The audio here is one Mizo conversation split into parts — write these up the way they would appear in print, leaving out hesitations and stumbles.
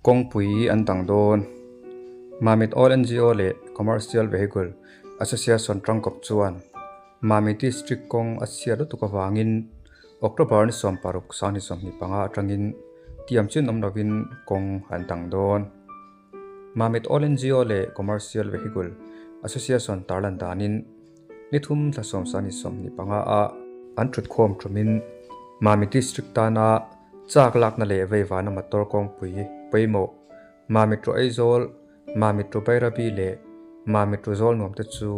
Kawngpui an dang dawn. Mamit All NGO leh Commercial Vehicle Association tangkawp chuan Mamit District kawng a chhiat lutuk avangin October ni 16 2025 atangin tiam chin awm lovin kawng an dang dawn. Mamit All NGO leh Commercial Vehicle Association tarlan danin ni thum thla sawm sang ni 25 a an thutkhawm tumin Mamit District tana chak lakna leh veivana motor kawngpui pawimawh Mamit to Aizawl, Mamit to Bairabi leh Mamit to Zawlnuam te chu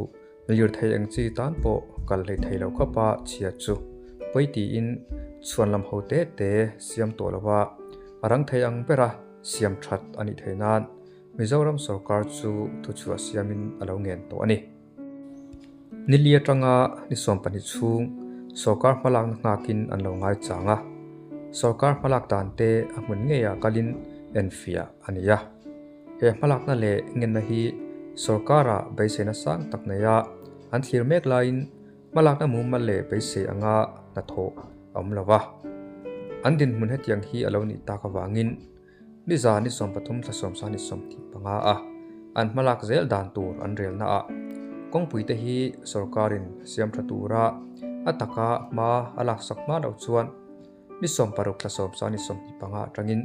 lirthei eng chi tan pawh kal hlei thei lo khawpa chhia chu pawi tiin chhuan lam ho te te siam tawh lova a rang thei ang bera siam that a nih theih nan Mizoram sorkar chu thuchhuah siamin a lo ngen tawh a ni. Nili atanga ni 12 chhung sorkar hmalakna nghakin an lo ngai chang a, sorkar hmalak dan te a hmun ngeiah kalin enfiah a ni a. He hmalakna leh ngenna hi sorkara beiseina sang tak neia an thlir mek laiin hmalakna mumal leh beisei anga hnathawh a awm lo va. An dinhmun hetiang hi a lo nih tak avangin ni za ni 13 thla sawm sang ni 25 a an hmalak zel dan tur an relna ah kawngpui te hi sorkarin siam tha tura a taka hma a laksak hma loh chuan ni 16 thla sawm sang ni 25 atangin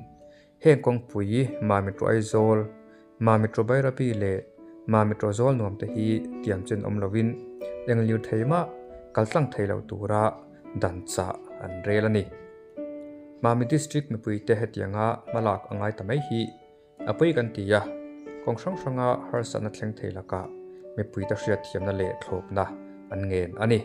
heng kawngpui Mamit to Aizawl, Mamit to Bairabi leh Mamit to Zawlnuam te hi tiam chen awm lovin eng lir thei mah kaltlang thei lo tura dan chah an rel a ni. Mamit District mipui te hetianga hmalak a ngai ta mai hi a pawi kan ti a, kawng hrang hranga harsatna thleng thei lakah mipui te hriatthiamna leh thlawpna an ngen a ni.